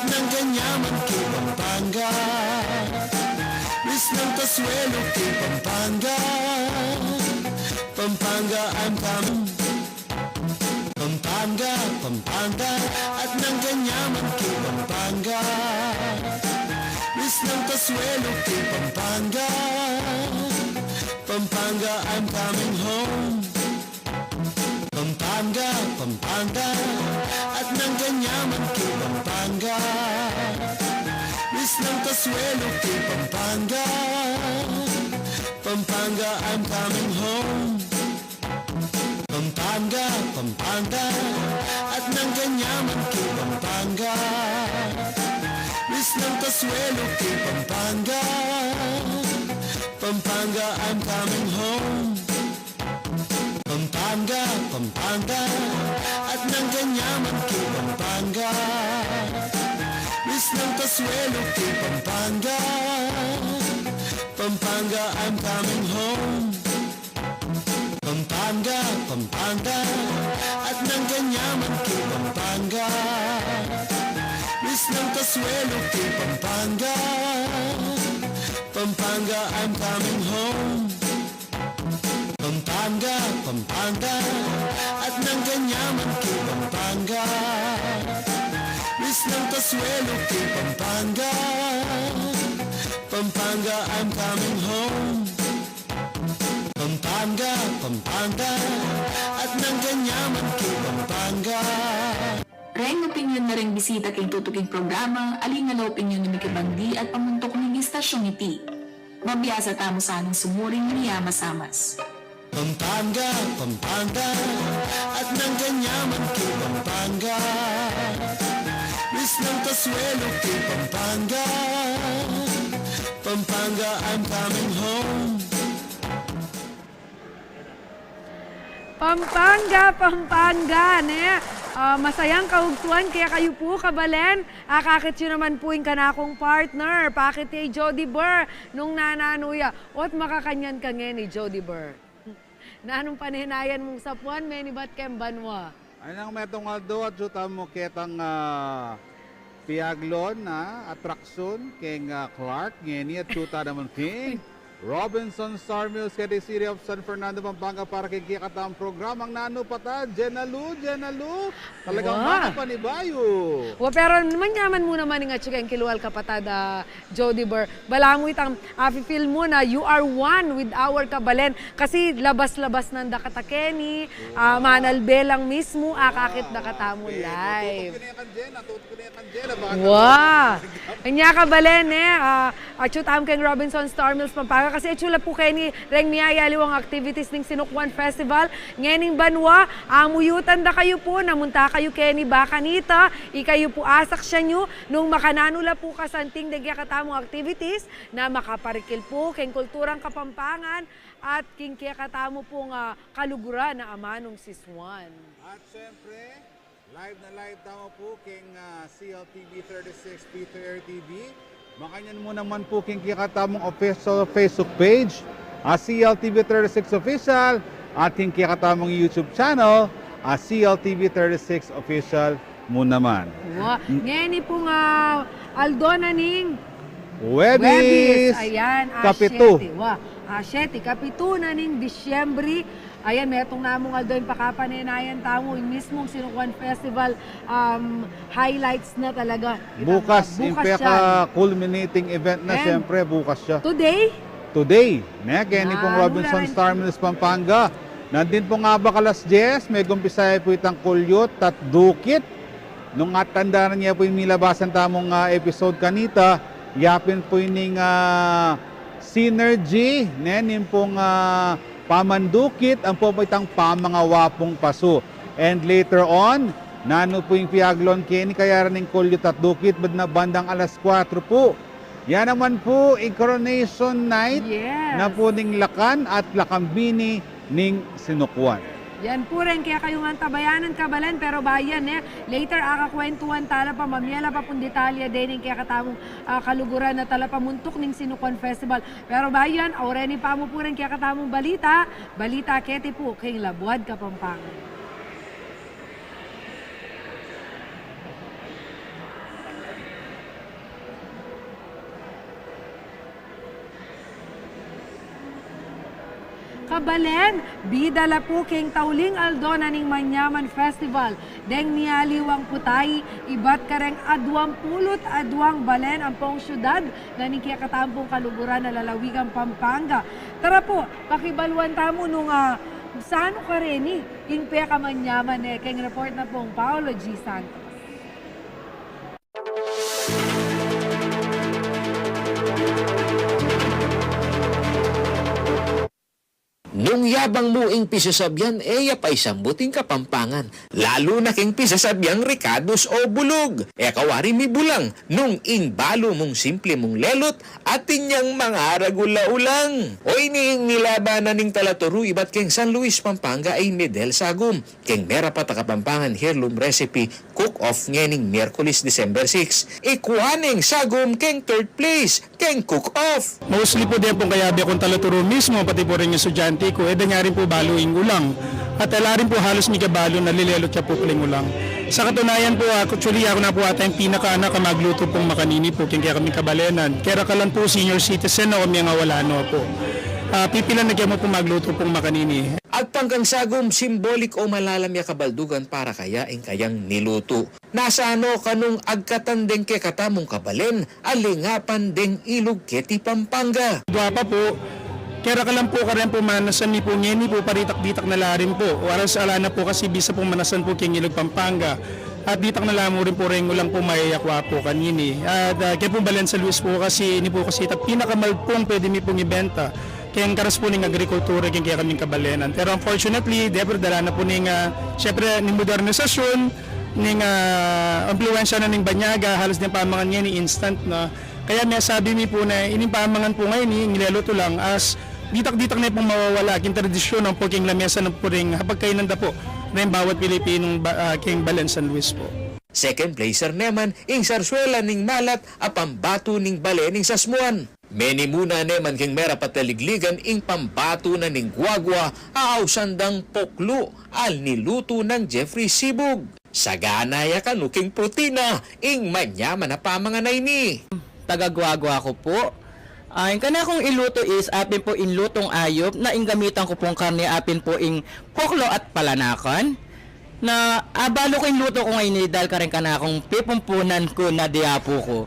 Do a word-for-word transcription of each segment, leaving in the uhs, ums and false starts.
Nang kanyaman king Pampanga, Luis ng Casuelo king Pampanga, Pampanga, I'm coming. Pampanga, Pampanga, at nang kanyaman king Pampanga, Luis ng Casuelo king Pampanga, Pampanga, I'm coming home. Pampanga, Pampanga, at nang kanyaman king Pampanga, Luis ng Casuelo king Pampanga, Pampanga, I'm coming home. Pampanga, Pampanga, at nang kanyaman king Pampanga, Luis ng Casuelo king Pampanga, Pampanga, I'm coming home. Pampanga, Pampanga, at nang kanyaman king Pampanga, Luis ng Casuelo king Pampanga, Pampanga, I'm coming home. Pampanga, Pampanga, at nang kanyaman king Pampanga, Luis ng Casuelo king Pampanga, Pampanga, I'm coming home. Pampanga, Pampanga, at nang kanyaman king Pampanga, Luis ng Casuelo king Pampanga, Pampanga, I'm coming home. Pampanga, Pampanga, at nang kanyaman king Pampanga. Reng opinyon na reng bisita king tutuking programa, aling ala opinyon na mikibandi at pamuntuk ning istasyong iti. Mabiasa tamu sanang sumuring miyamasamas. Pampanga, Pampanga, at nang kanyaman king Pampanga, Luis ng Casuelo king Pampanga, Pampanga, I'm coming home. Pampanga, Pampanga, ne? Ah, masayang kaugtuan kekayu pu, kabalen. Akakit yu naman pu ing kanakung partner, pakit ya i Jody Burr, nung nananu ya. Ot makakanyan ka ngeni, Jody Burr? Nanung panenayan mung sapuan, menibat keng banua? Ay nang metung aldo, atyu tamu ketang, ah, piaglon a atraksyon keng, ah, Clark, ngeni atyu ta naman keng Robinson Star Mills, keti City of San Fernando, Pampanga, para keng kekatamung programang Nanu Pa Ta, Jenna Lu, Jenna Lu. Talagang wa, mana pa ni bayu. Wa, pero manyaman mu naman ing atyu keng kilual, kapatad, ah, Jody Burr. Balamu itang afi-feel mu na you are one with our kabalen. Kasi labas-labas nanda kata keni, ah, manalbe lang mismu, akakit da katamu live. Tutup ku ne kan Jenna, tutup ku ne kan Jenna, baka. Wa. Anya, kabalen, e, ah, atyu tamu keng Robinson Star Mills, Pampanga, kasi atyu la pu keni reng miyayaliwang activities ning Sinukuan Festival ngening banua. Amuyutan da kayu pu na munta kayu keni ba kanita, ikayu pu asaksian yu nung makananu la pu kasanting deng kekatamung activities na makaparikil pu keng kulturang Kapampangan at king kekatamu pung, ah, kaluguran a amanung Sisuan. At syempre, live na live tamu pu keng, ah, C L T V thirty-six P two R T V. Makanyan mu naman pu keng kekatamung official Facebook page, ah, C L T V thirty-six Official, at keng kekatamung YouTube channel, ah, C L T V thirty-six Official mu naman. Wa, ngeni pung, ah, aldo na ning Huwebes, Huwebes, ayan, ah, kapitu. Siyete. Wa, ah, siyete, kapitu na ning Disyembre. Ayan, metung namung aldo ing pakapanenayan tamu, ing mismung Sinukuan Festival, um, highlights na talaga. Bukas, bukas ing peka-culminating event na, siyempre, bukas ya. Today? Today, ne? Keni pung Robinson Star Mills, Pampanga. Nandin pung abak alas dyes, megumpisa ya pu itang kulyut at dukit. Nung atandanan ye pu ing milabasan tamung, ah, episode kanita, yapin pu ining, ah, synergy, ne, ning pung, ah, pamandukit, ampo pu itang pamangawapung pasu. And later on, nanu pu ing piaglon keni, kaya rin ning kulyut at dukit, bad na bandang alas kwatro pu. Yan naman pu ing coronation night na pu ning lakan at lakambini ning Sinukuan. Yan pu reng kekayung antabayanan, kabalen, pero bayu yan, e, later akakwentuhan tala pa, mamye la pa pung detalye deng kekatamung, ah, kaluguran a talapamuntuk ning Sinukuan Festival. Pero bayu yan, aureni pa mu pu reng kekatamung balita, balita keti pu keng Labuad Kapampangan. Kabalen, bida la pu keng tauling aldo na ning Manyaman Festival deng mialiwang putahe, ibat kareng aduang pulu't aduang balen ampong syudad na ning kekatamu pung kaluguran a lalawigan Pampanga. Tara pu, pakibaluan tamu nung, ah, sanu kareni ing pekamanyaman ne. Keng report na pung Paolo G Santos. Nung yabang mu ing pisasabian, e ya pa isambut ing Kapampangan, lalu na keng pisasabiang rikados o bulug. E ka wari mibulang nung ing balu mung simple mung lelut atin yang mangaragul a ulang. Oyni ing nilabanan ning talaturu ibat keng San Luis, Pampanga, a i Medel Sagum, keng merapat a Kapampangan heirloom recipe cook-off ngening Miyerkules, December six. Ikua neng sagum keng third place keng cook-off. Mostly pu, deng pung kayabe kung talaturu mismu, pati pu ring estudyante ku, e da ne rin pu balu ing ulang. At ala rin pu halus mika balu na lilelut ya pu pala ing ulang. Sa katunayan pu, actually, aku na pu ata ing pinakaanak a maglutu pung makanini pu keng kekaming kabalenan. Kaya kalan pu senior citizen na kami, nga wala no pu. Ah, pipilan na kaya mu pu maglutu pung makanini. Agpang kang sagum, simbolik o malalam ya kabaldugan para kaya ing kayang nilutu. Nasa no kanung agkatan deng kekatamung kabalen a lingapan deng ilug keti Pampanga. Dua pa pu, kera ka lang pu karen pu manasan mi pu ngeni pu, paritak-ditak na la rin pu. Whereas ala na pu kasi bisa pu manasan pu keng ilug Pampanga. At ditak na la mu rin pu reng ulang pu mayayakwa pu kanini. At, ah, kaya pu balen San Luis pu kasi, ini pu kasi ita pinakamahal pung pwede mi pung ibenta keng karas pu ning agrikultura keng kekaming kabalenan. Pero unfortunately, depende da la na pu ning, ah, siyempre, ning modernisasyon, ning, ah, impluwensya na ning banyaga, halos deng pamangan ngeni instant na. Kaya mesabi mi pu na ining pamangan pu ngeni, ing lelutu lang, as ditak-ditak ne pung mawawala king tradisyon ampo keng lamesa na pu ring hapagkainan da pu ring bawat Pilipinong ba-, ah, keng balen San Luis pu. Second placer naman ing sarsuela ning malat a pambatu ning bale ning sasmuan. Meni mu na naman keng merapat a ligligan ing pambatu na ning guagua a ausan dang poklu a nilutu nang Jeffrey Sibug. Sagana ya kanu keng protina ing manyaman a pamangan a ini. Taga Guagua ku pu. Ah, ing kanakung ilutu is apin pu ing lutung ayup na ing gamitan ku pung karne apin pu ing poklu at palanakan. Na abalu ku ing lutu ku ngeni dahil kareng kanakung pipumpunan ku na diapu ku.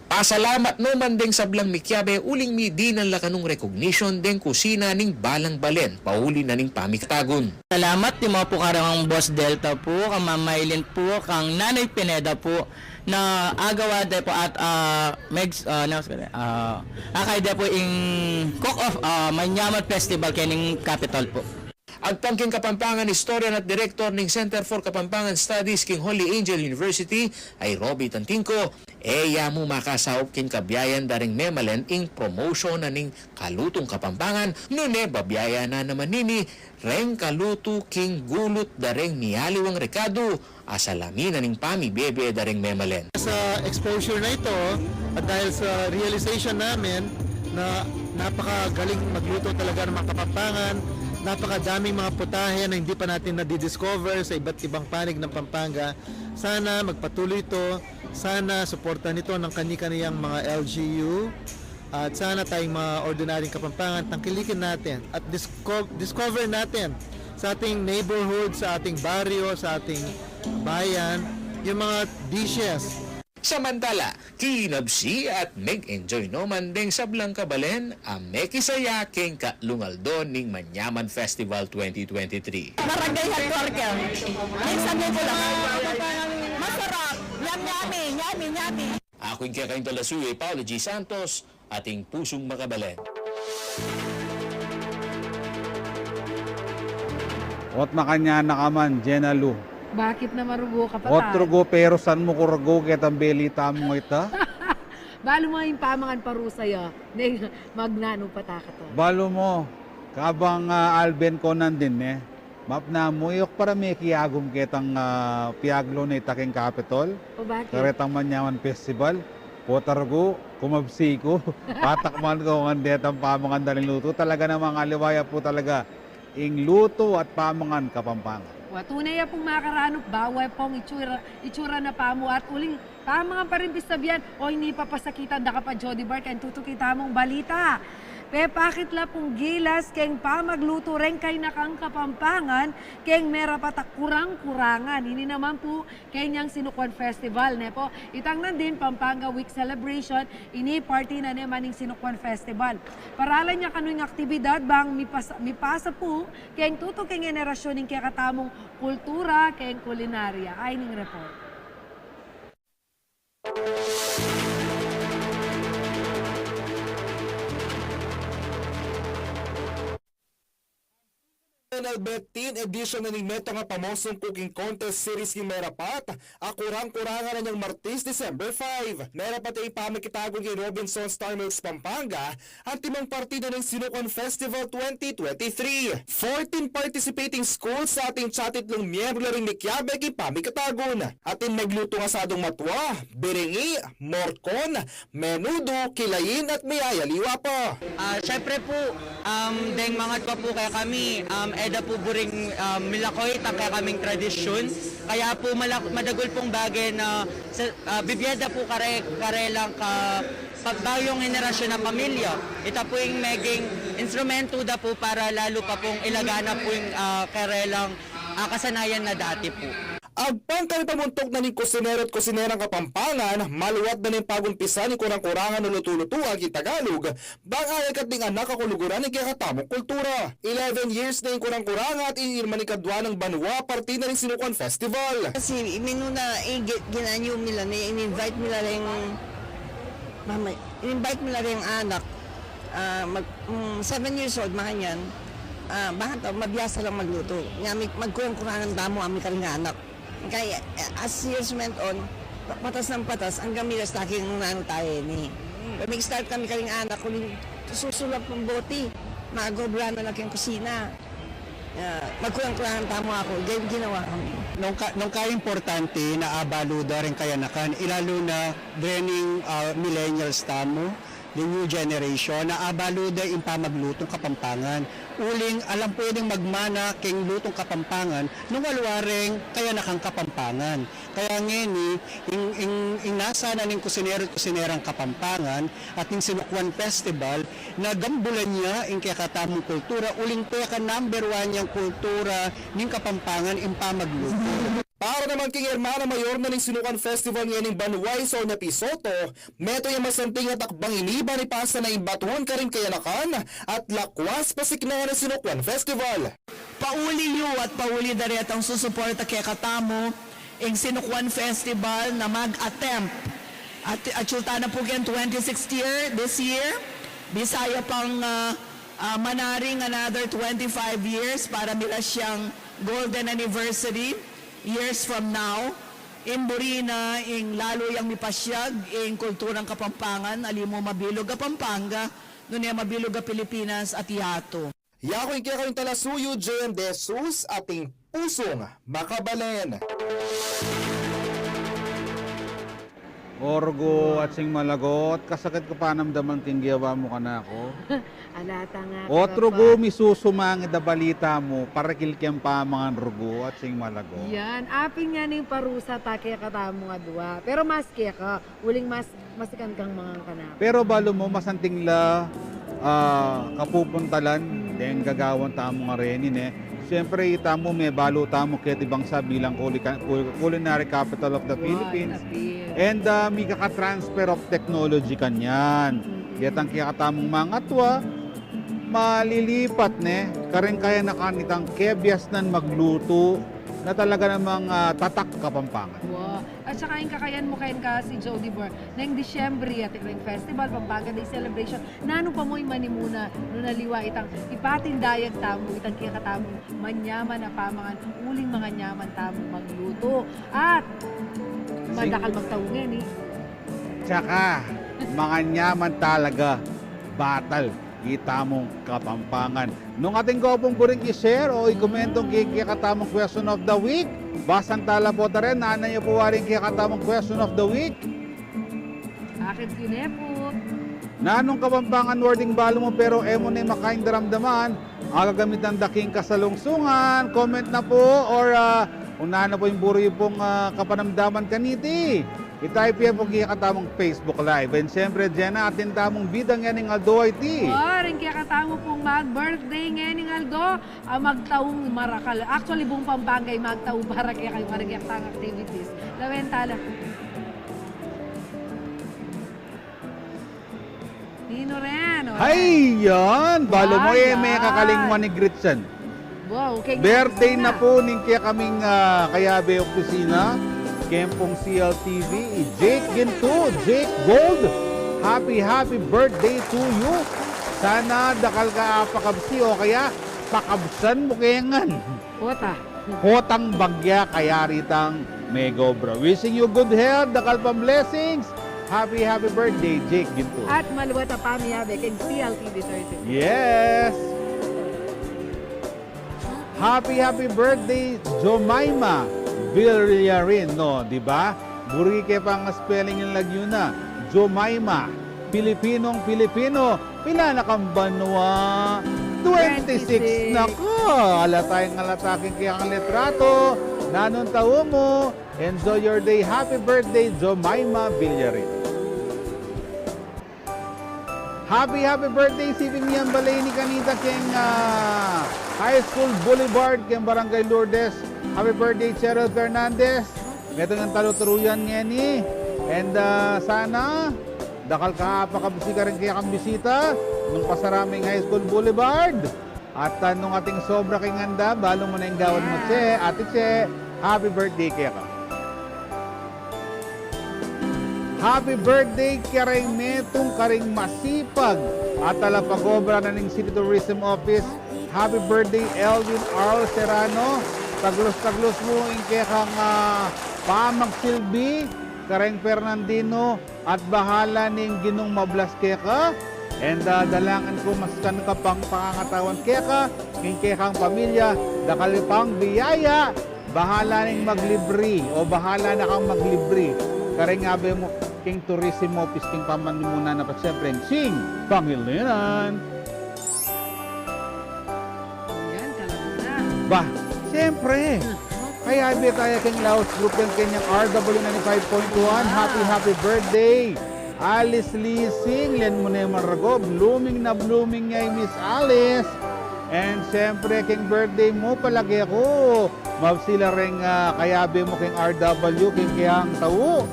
Pasalamat no man deng sablang mikiabe uling midinan la kanung recognition deng kusina ning balang balen pauli na ning pamikatagun. Salamat di mo pu kareng Boss Delta pu, kang Mama Maylin pu, kang Nanay Pineda pu, na agawa de pu at, ah, megs-, ah, na, ah, akay de pu ing cook-off, ah, Manyaman Festival kening Capitol pu. Agpang keng Kapampangan istorya na at direktor ning Center for Kapampangan Studies keng Holy Angel University, a i Roby Tantinco, e ya mu makasaup keng kabiayan da reng memalen ing promotion na ning kalutung Kapampangan, nune babiayan na naman ini reng kalutu keng gulut da reng mialiwang rekadu, a salamin na ning pamibebe da reng memalen. Sa exposure na ito, at dahil sa realization namin na napakagaling magluto talaga ng mga Kapampangan, napakadaming mga putahe na hindi pa natin nadidiscover sa iba't ibang panig ng Pampanga, sana magpatuloy ito, sana suportahan ito ng kani-kaniyang mga L G U, at sana tayong mga ordinaryong Kapampangan, tangkilikin natin at disco-, discover natin sa ating neighborhood, sa ating baryo, sa ating bayan, yung mga dishes. Samantala, kinabsi at meg-enjoy no man deng sablang kabalen a mekisaya keng katlung aldo ning Manyaman Festival twenty twenty-three. Barangay Health Worker. Minsan mo po lang. Masarap. Yum, yummy, yummy, yummy. Aku ing kekayung talasuyu, Paolo G Santos, ating pusung makabalen. Ot makanyan na ka man, Jenna Lu. Bakit na marugo ka pa? Ot rugo, pero san mu ku rugo ketang belita mu ita? Balu mu ing pamangan parusa ya, neng magnanu pa ta ka to. Balu mu, kabang, ah, Alben ko nandin, eh. Mapna mu, yok para mekiagum ketang, ah, piaglo na ita keng Capitol. O, bakit? Karetang Manyaman Festival. Pota rugo, kumabsi ku. Patakman ku ngan detang pamangan da ring lutu. Talaga namang aliwa ya pu talaga ing lutu at pamangan Kapampangan. Wa, tune ya pung makaranup, bawa pung itsura, itsura na pamu at uling pamangan pa ring pisabian, o ini papasakitan da ka pa, Jody Bar, keng tutuki tamung balita. Pepakit la pung gilas keng pamaglutu reng kainakang Kapampangan keng merapat a kurang-kurangan. Ini naman pu kenyang Sinukuan Festival, ne pu? Itang nandin Pampanga Week Celebration, ini parti na ne man ning Sinukuan Festival. Paralan ya kanu ing aktibidad bang mipas-, mipasa pu keng tutu keng henerasyon ing kekatamung kultura keng kulinarya. Ayni ing report. Final betting edition na ning metung a pamosong cooking contest series king merapat a kurang-kurangan na neng Martes, December five. Merapat ya ipamikitagun king Robinsons Star Mills Pampanga antimong partida ning Sinukuan Festival twenty twenty-three. Fourteen participating schools at ating tsatitlung miyembro la ring mikiabe king pamikitagun. Atin meglutung asadung matwa, biringi, morcon, menudo, kilain at miyayaliwa pa. Ah, syempre po, um, deng mangatwa po kekami, um, e da po buring, um, milakoy itang kekaming tradisyun. Kaya po malak-, madagul pong bage na sa, ah, bibye da po kare-, karelang ka-, pa-, bagong henerasyon a pamilya. Ita po ing meging instrumento da po para lalu pa pong ilaganap po ing, ah, karelang, ah, kasanayan na dati po. Agpang kami pamuntuk na ning kusinero at kusinerang Kapampangan, maluat na ning pag-umpisa ning kurang-kurangan a lutu-lutuan king Tagalug, bang alang kat ding anak a kuluguran ing kekatamung kultura. Eleven years na ing kurang-kurangan at ini naman ing kadwa nang banua parti na ning Sinukuan Festival. Kasi minuna, eh, gi-, ginanyu mi la ne, in-invite mi la ring, mama, in-invite mi la ring anak, ah, mag-, mm, seven years old, makanyan, ah, bang ta, mabiasa lang magluto. Nya mi, magkurang-kurangan tamu, ami karing anak. Kaya, eh, as years went on, pa-, patas nang patas, anggang miras ta king nanu tamu ini. Pag-start kami karing anak, uling susulap ing boti, mag-obra na la king kusina. Ah, magkurang-kurangan tamu aku, gin-, ginawa kami. Nung ka-, nung kaimportante na abalu da ring kayanakan, ilalu na dening, ah, millennials tamu, the new generation, na abalu da ing pamaglutung Kapampangan. Uling alang pwedeng magmana keng lutung Kapampangan nung ala reng kayanakang Kapampangan. Kaya ngeni, ing, ing, ing nasa na ning kusinero at kusinerang Kapampangan at ning Sinukuan Festival, na gambulan ya ing kekatamung kultura, uling peka number one yang kultura ning Kapampangan ing pamagluto. Para naman king Hermana Mayor na ning Sinukuan Festival ngening banua, i Sonia P. Soto, metung yang masanting a takbang ini ban ipasa na ing batuan karing kayanakan at lakwas pasiknangan ning Sinukuan Festival. Pauli yu at pauli da retang susuporta kekatamu ing Sinukuan Festival na mag-attempt. At, at atyu ta na pu king twenty-sixth year, this year, bisa ya pang, ah, ah, manaring another twenty-five years para miras yang golden anniversary, years from now. Ing buri na, ing lalu yang mipasyag ing kulturang Kapampangan, ali mu mabilug a Pampanga, nune mabilug a Pilipinas at yatu. Yaku ing kekayung talasuyu, J M De Jesus, ating pusung makabalen. O rugu, atsing malago, at kasakit ku panamdaman king gewa mu kanaku. Ala, tanga ka pa. Ot rugu, misusumangid a balita mu, parakil keng pamangan, rugu, atsing malago. Yan, apin ya ning parusa ta kekatamung adua. Pero mas keka, uling mas, masikan kang mangan kanaku. Pero balu mu, masanting la, ah, kapupuntalan deng gagawan tamu ngeni, ne. Siyempre, itamu mebalu tamu keti bangsa bilang culi-, cul-, culinary capital of the Philippines. And, ah, mikaka-transfer of technology kanyan. Detang kekatamung mangatwa, malilipat, ne, kareng kayanakan itang kebiasnan maglutu na talaga namang, ah, tatak Kapampangan. Wa. At saka ing kakayan mu ken ka si Jody Bor, neng Disyembre, atin ring festival, Pampanga Day Celebration, nanu pa mu ing manimuna, nung aliwa itang ipatindayag tamu, itang kekatamung manyaman a pamangan, uling manganyaman tamu maglutu. At madakal magtaungin, eh. Tsaka, manganyaman talaga, batal itamung Kapampangan. Nung atin ko pung buring i-share o i-comment ing kekatamung question of the week, basan tala pu ta rin, nanu ya pu waring kekatamung question of the week? Akin pu ne pu. Nanung Kapampangan word ing balu mu pero e mu ne makain daramdaman, agagamitan da king kasalungsungan, comment na pu, or, ah, kung nanu pu ing buri yu pung, ah, kapanamdaman kaniti. Itype ye pu king kekatamung Facebook Live. And siyempre, Jenna, atin tamung bida ngening aldo ay ti. O, ring kekatamu pung mag-birthday ngening aldo, a magtaung marakal. Actually, buung Pampanga e magtau para kekayu, para kekatang activities. Lawen tala pu. Ninu rin, o. Hay, yan. Balu mu, e, yan, mekakaling mu ni Gretchen. Wow, keng birthday na pu ning kekaming, ah, kayabe opisina, keng pung C L T V, i Jake Ginto, Jake Gold. Happy, happy birthday to you. Sana dakal ka apakabsi o kaya pakabsan mu ke ngan. Kota. Kotang bagya kayari tang megobra. Wishing you good health, dakal pang blessings. Happy, happy birthday, Jake Ginto. At maluwat a pamiyabe keng C L T V thirty-six. Yes. Happy, happy birthday, Jomaima Villarin, no, di ba? Buri ke pang spelling ing lagyu na. Jomaima, Pilipinong Pilipino, pila na kang banua? Twenty-six. Twenty-six. Naku, alata yang alata king kekang litrato. Nanung tau mu? Enjoy your day. Happy birthday, Jomaima Villarin. Happy, happy birthday, siping yan bale ini kanita keng, ah, High School Boulevard, keng Barangay Lourdes. Happy birthday, Cheryl Fernandez. Metung yang talu-taluyan ngeni. And, ah, sana dakal ka apakabsi karing kekang bisita nung pasarami ing High School Boulevard. At, ah, nung atin sobra king anda, balu mu na ing gawan mu, Che, Ate Che, happy birthday keka. Happy birthday kareng metung karing masipag a talapag-obra na ning City Tourism Office. Happy birthday, Elwin Arl Serrano. Taglus-taglus mu ing kekang, ah, pamagsilbi kareng Fernandino. At bahala ning Ginung mablas keka, and, ah, dalangan ku maskan ka pang pangangatawan keka, king kekang pamilya, dakal pang biyaya, bahala ning maglibri, o bahala na kang maglibri. Kareng abe mu, king Tourism Office, king pamanimunan na pa, siyempre, king Pangilinan. Yan, talaga. Bah, siyempre. Hmm. Kayabe taya keng Laos Group yang kenyang R W ninety-five point one. Wow. Happy, happy birthday, Alice Lising. Len mu ne maragwa, blooming na blooming ya i Miss Alice. And siyempre, keng birthday mu, palage ku, mabsi la reng, ah, kayabe mu keng R W, keng kekang tau.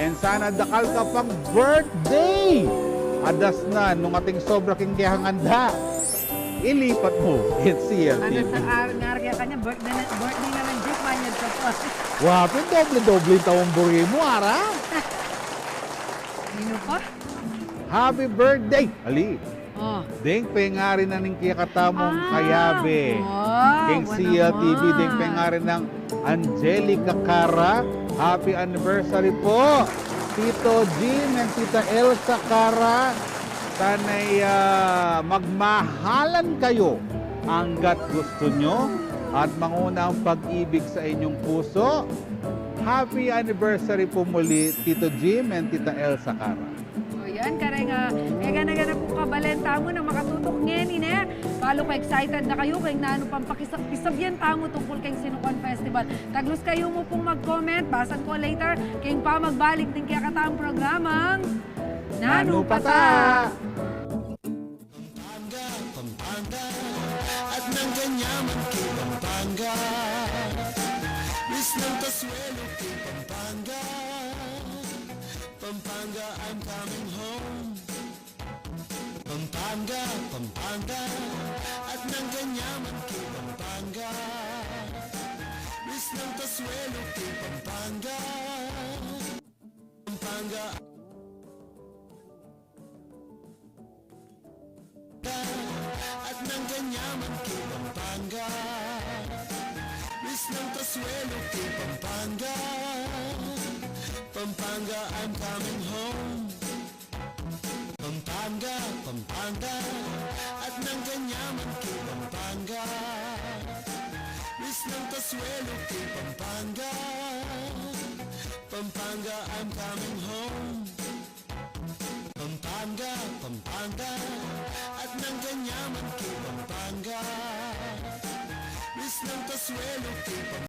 And sana dakal ka pang birthday. Adas na, nung atin sobra king kekang anda, ilipat mu king C L T V. Ano sa, ah, nga kaya kanya, birthday na, birthday na ng Jeep, manyad ka pa. Wa, pin doble-doble ing taung buri mu, ara? Sino pa? Happy birthday! Ali. O. Deng pengari na ning kekatamung kayabe. Ah, wow, keng C L T V, deng pengari nang Angelica Cara. Happy anniversary po, Tito Jim and Tita Elsa Cara. Sana'y, ah, magmahalan kayo anggat gusto nyo at manguna ang pag-ibig sa inyong puso. Happy anniversary po muli, Tito Jim and Tita Elsa Cara. O, yan, kareng, ah, e gana-gana pung kabalen tamu nang makatutuk ngeni, ne? Balu ku excited na kayu keng nanu pang pakisab-, pisabyan tamu tungkul keng Sinukuan Festival. Taglus kayu mu pung mag-comment, basan ku later, keng pamagbalik ning kekatang programang Nanu Pata. Pampanga, Pampanga, at nang ganyaman keng Pampanga. Miss ng Tasuelo keng Pampanga. Pampanga, I'm coming home. Pampanga, Pampanga, at nang ganyaman keng Pampanga. Miss ng Tasuelo keng Pampanga. Pampanga. At nang ganyaman keng Pampanga. Miss ng Tasuelo keng Pampanga. Pampanga, I'm coming home. Pampanga, Pampanga, at nang ganyaman keng Pampanga. Miss ng Tasuelo keng Pampanga. Pampanga, I'm coming home. Pampanga, Pampanga, at nang ganyaman keng Pampanga. Miss ng Tasuelo keng Pampanga.